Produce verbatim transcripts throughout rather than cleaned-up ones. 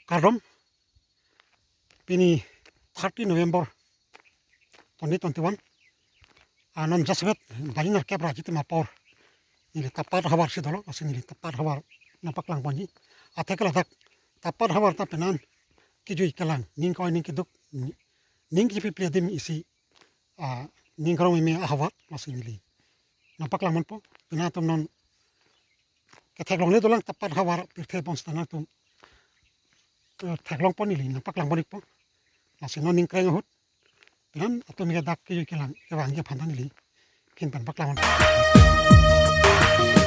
Kardom, pini thirty November twenty twenty-one. Ah, non jasemet bali nerkep ra jitim apor neli Tapat havar si dolo, lasi neli Tapat havar nangpaklang ponji. Atheke ladak Tapat havar ta penan kejui kelang, ning koi ning keduk, ning kechepi ple adim isi, ah, ning karong meme ahavar, lasi neli nangpaklang ponpo. Penan atum non ketheklongle dolang Tapat havar pirthe bonsitame atum, eh, theklong pon neli nangpaklang pon-ikpo. Lasi non ning kreng ahut penan atum ke dak kejui kelang kevangji aphan ta neli phin pen paklang pon.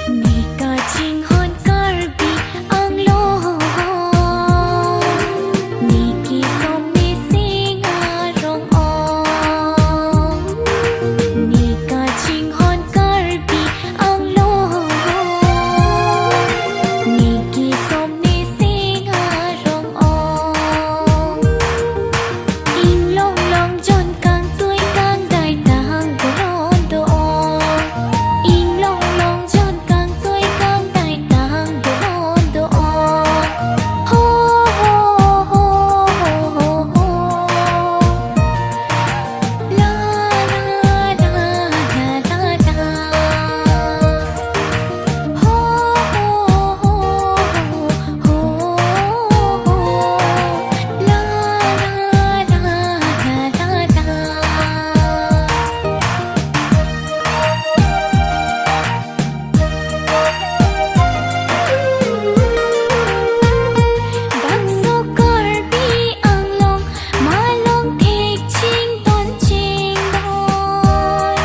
Ne kachinghon Karbi Anglong, ne kesom ne sing arong ong. Ne kachinghon Karbi Anglong, ne kesom ne sing arong ong. Inglong long jon kangtui kangdai tang donon do-ong. Inglong long jon kangtui kangdai tang donon do-ong. Ho, ho, ho, ho, ho, ho. La, la, la, la, la, la. Ho, ho, ho, ho, ho, ho. La, la, la, la, la, la. Bangso Karbi Anglong malong thek chington chingdon.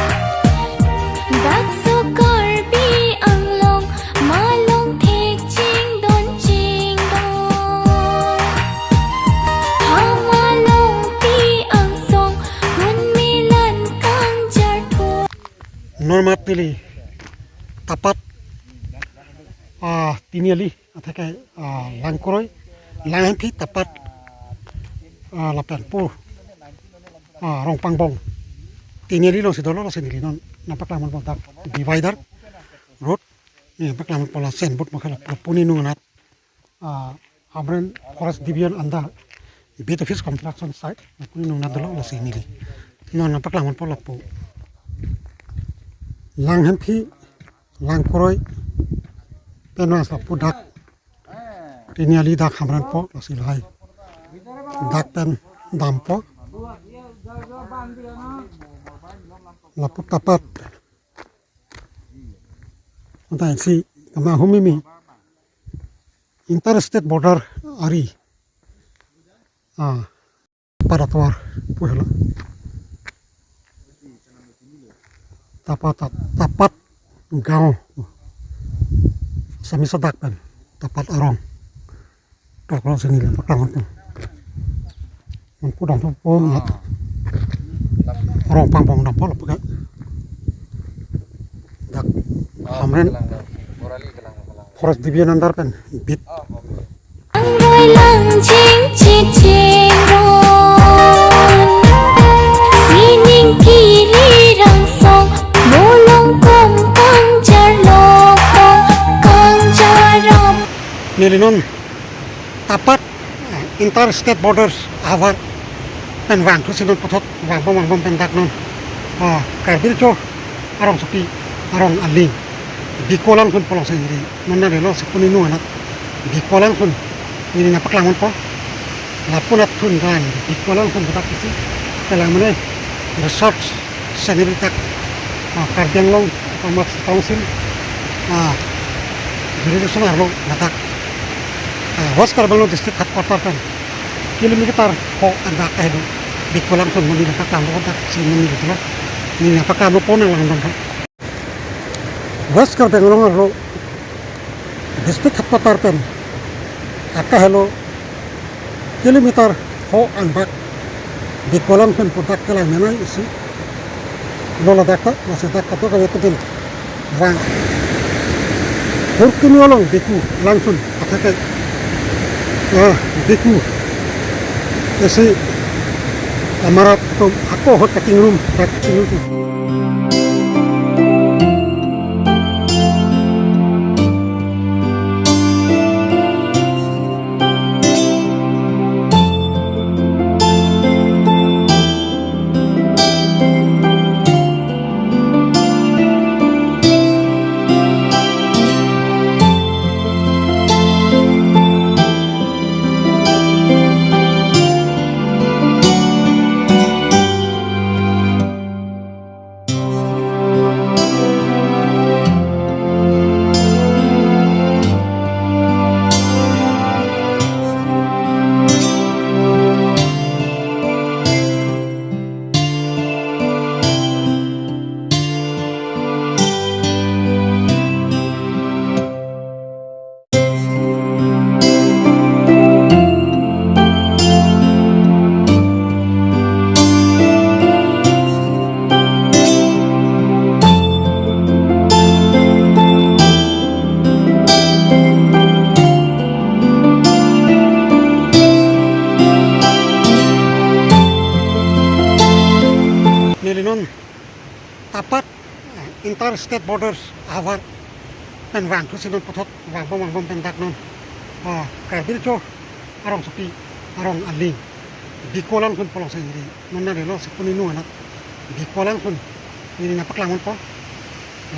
Bangso Karbi Anglong malong thek chingdon chingdon. Ha malongpi angsong hun melan kangjar thu. Non mat neli Tapat, ah, Tiniali, atheke, ah, Langkoroi, Langhemphi, Tapat, ah, lapen pu, ah, Rongpangbong, Tiniali alongsi dolo, lasi neli non nangpaklang ponpo dak divider road, ne paklang ponpo la signboard makhala puni nungnat, ah, Hamren Forest Division under Beat Office construction site, puni nungnat dolo, lasi neli non nangpaklang ponpo lapu Langhemphi, Langkoroi pen vangsi lapu dak Tiniali dak Hamren po, lasi lahai dak pen dampo. Lapu Tapat. Antai si kama humimi inter state border ari. Ah, Tapat atovar pu helo. Tapat, Tapat gaon. Assamese dak pen Tapat arong. Tok lo sini le paklang tu. Nangpu dampo, nat. Rongpangbong dampo lapu ke. Dak Hamren Forest Division under pen beat. Angroi lang jing chiching ron. Sining kili rangsong bolong kom kangjar lokong kangjar ram. Neli non Tapat, eh, inter state borders ahavar pen vangthusi non puthot vangbom vangbom pen dak non, ah, Karbi Recho arongsopi arong aling Bikolang ason pu alongsi neli non nanglelo si puni nungnat Bikolang ason neli nangpaklang ponpo. Lapu nat thun dan Bikolang ason pu dak isi kelang mene research scenery dak, ah, Karbi Anglong Autonomous Council, ah, jurisdiction arlo ladak, ah, West Karbi Anglong District Headquarter pen kilometer pho anbak ahelo Bikolang ason, neli nangpaklang ponpo dak si neli dolo, neli nangpaklang ponpo nanglang dong. West Karbi Anglong arlo District Headquarter pen akahelo kilometer pho anbak Bikolang ason pu dak kelang mene isi. Lo ladak ta, lasi dak kado kave tu pen vang. Hurkini along Bikolang ason atheke, ah, Biko isi amarat atum ako ahut kachingrum, kachingrum. State borders ahavar pen vangthusi non puthot vangbom vangbom pen dak non, ah, Karbi Riso arongsopi arong aling Biko Langsun pulongsong ri non nang relo si puni nu anak Biko Langsun ri nangpaklang ponpo.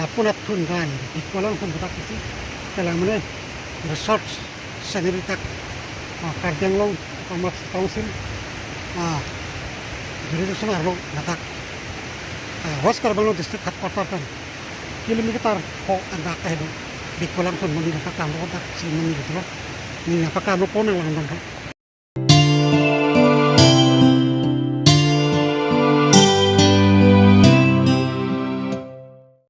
Lapu athun dan Biko Langsun dak isi kelang mene research scenery dak, ah, Karbi Anglong Autonomous Council, ah, jurisdiction arlo ladak, ah, West Karbi Anglong District Headquarter pen kilometer pho andak ta hedo. Biko Langsun muni nangpaklang lo dak si muni lo, muni nangpaklang lo pon nang langdon lo.